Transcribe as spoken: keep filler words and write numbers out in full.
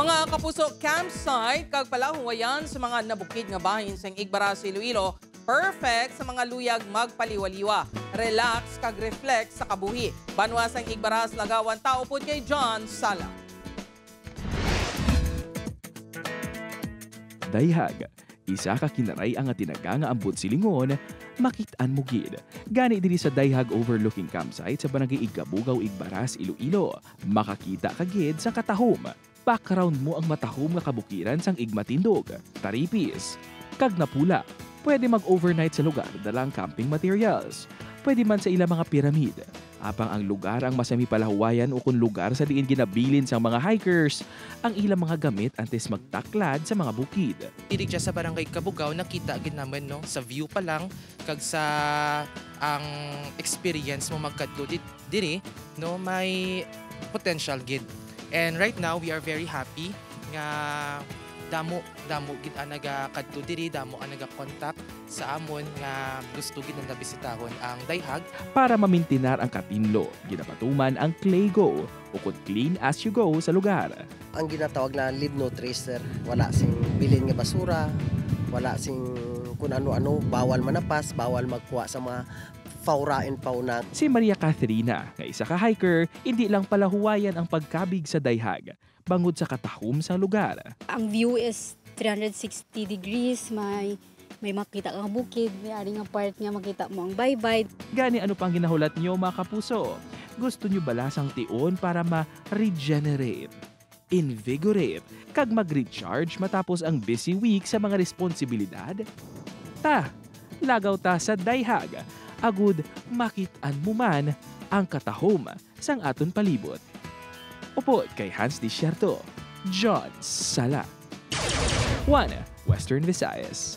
Mga kapuso, campsite kag palahuwayan sa mga nabukid nga bahin sang Igbaras, Iloilo, perfect sa mga luyag magpaliwaliwa, relax kag reflect sa kabuhi. Banwa sang Igbaras, Lagawan, ta upod kay John Sala. Dayhag, isa ka kinaray-a nga tinaga nga ambot silingon, makit-an mo gid. Gani diri sa Dayhag Overlooking Campsite sa Barangay Igkabugaw, Igbaras, Iloilo, makakita ka gid sa katahom. Background mo ang matahom nga kabukiran sang Igmatindog, Taripis, kag Napula. Pwede mag-overnight sa lugar dala ang camping materials. Pwede man sa ila mga pyramid. Apang ang lugar ang masami palahuwayan ukon lugar sa diin ginabilin sang mga hikers ang ilang mga gamit antes magtaklad sa mga bukid. Diri dya sa Barangay Kabugaw, nakita gid naman, no, sa view pa lang kag sa ang experience mo magkadto di- diri, no, may potential gid. And right now, we are very happy nga damo damo gid ang nagakadto diri, damo ang nagakontak sa amon nga gusto gid nila bisitahon ang Dayhag. Para mamintinar ang katinlo, ginapatuman ang Claygo, ukon Clean as you go sa lugar. Ang ginatawag na leave no trace, sir. Wala sing bilin nga basura, wala sing kun ano-ano, bawal manapas, bawal magkuha sa mga faura and fauna. Si Maria Catherina, nga isa ka hiker, hindi lang palahuwayan ang pagkabig sa Dayhag, bangod sa katahom sang lugar. Ang view is three hundred sixty degrees, may may makita kang bukid, may ari nga part nga makita mo ang baybay. Gani ano pang ginahulat nyo, mga kapuso? Gusto nyo bala sang tion para ma-regenerate, invigorate, kag mag-recharge matapos ang busy week sa mga responsibilidad? Ta, lagaw ta sa Dayhag, agud makit-an mo man ang katahom sang aton palibot. Upod kay Hans Desierto, John Sala. One Western Visayas.